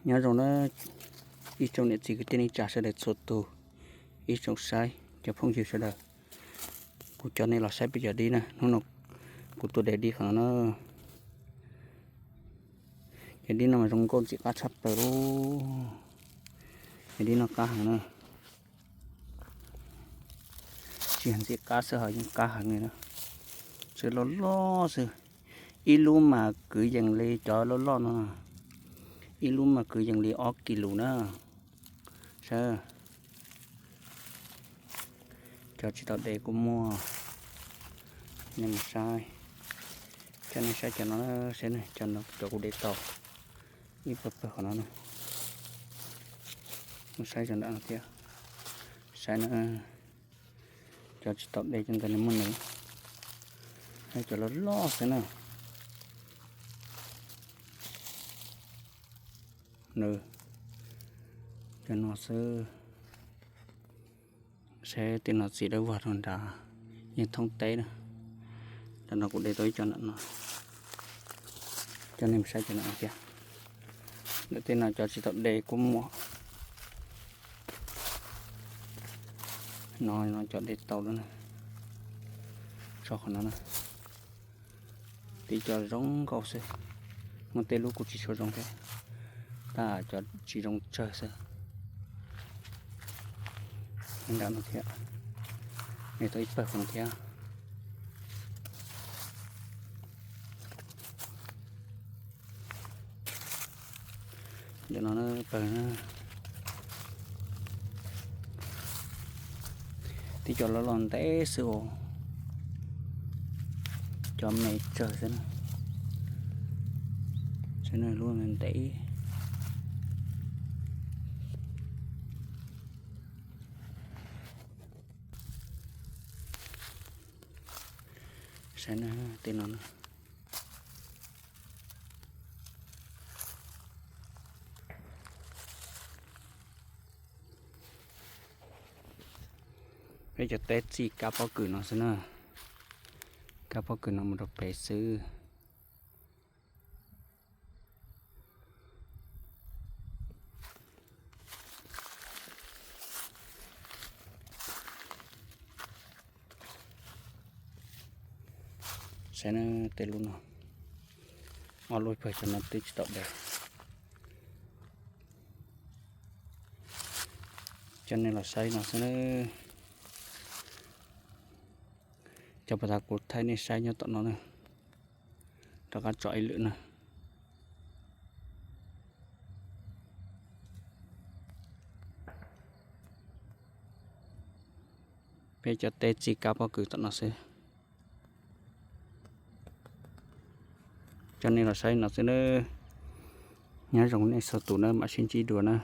Nyob zoo na ib tsoom niam txiv kwv tij neej tsa sawv daws txhua tus, ib tsoom saib cov phooj ywg sawv daws, kuv coj nej los saib peb cov dib na. Hnub no kuv tuaj de dib qhov no na. Cov dib no mas zoo nkauj ntxim qab tshaj plaws li. Cov dib no qab heev na. Tsis yog ntxim qab xwb ho yeej qab heev li na. Tseem loj loj xwb. Ib lub mas kwv yees li cov loj loj no. Ib lub mas kwv yees li ob kis lus na. Saib, cov tsis tau de kuj muaj. Nej mus saib, coj nej saib cov no, saib cov kuv de tau ib pawg pawg qhov no na. Mus saib cov ntawm no thiab. Saib na, cov tsis tau de cov ntawd nws muaj nws, cov loj loj xwb na. Nws, cov no xwb. Saib tej no txiv dawb vog rau nrad, yeej thoob teb na. Tam no kuv de tau ib co ntawm no, coj nej mus saib cov ntawm no thiab. Ntawm tej no cov tsis tau de kuj muaj. No, no cov de tau lawm na. Tso qhov no na. Tib co zoo nkauj xwb, muaj tej lub kuj tsis tshua zoo thiab, tab cov tsis zoo tsawg xwb. Nram no thiab, tau ib pawg no thiab. Ntawm no pawg na, tib co loj loj ntev xwb os, cov me tsawg xwb na. Saib lub ntev. Saib na, tej no na. Peb cov teb txij kab pob kws no xwb na, kab pob kws no mus rau pem xwb. Saib na, tej lub no, ob lub pawg cov no twb tsis tau de. Coj nej los saib no xwb na. Cov puag ta kuv thaij nej saib nyob tom no na, rov qab tso ib lwm na. Peb cov teb txij kab pob kws tom no xwb. Coj nej los saib no xwb na. Nyob zoo nej txhua tus na, mam sib ntsib dua na.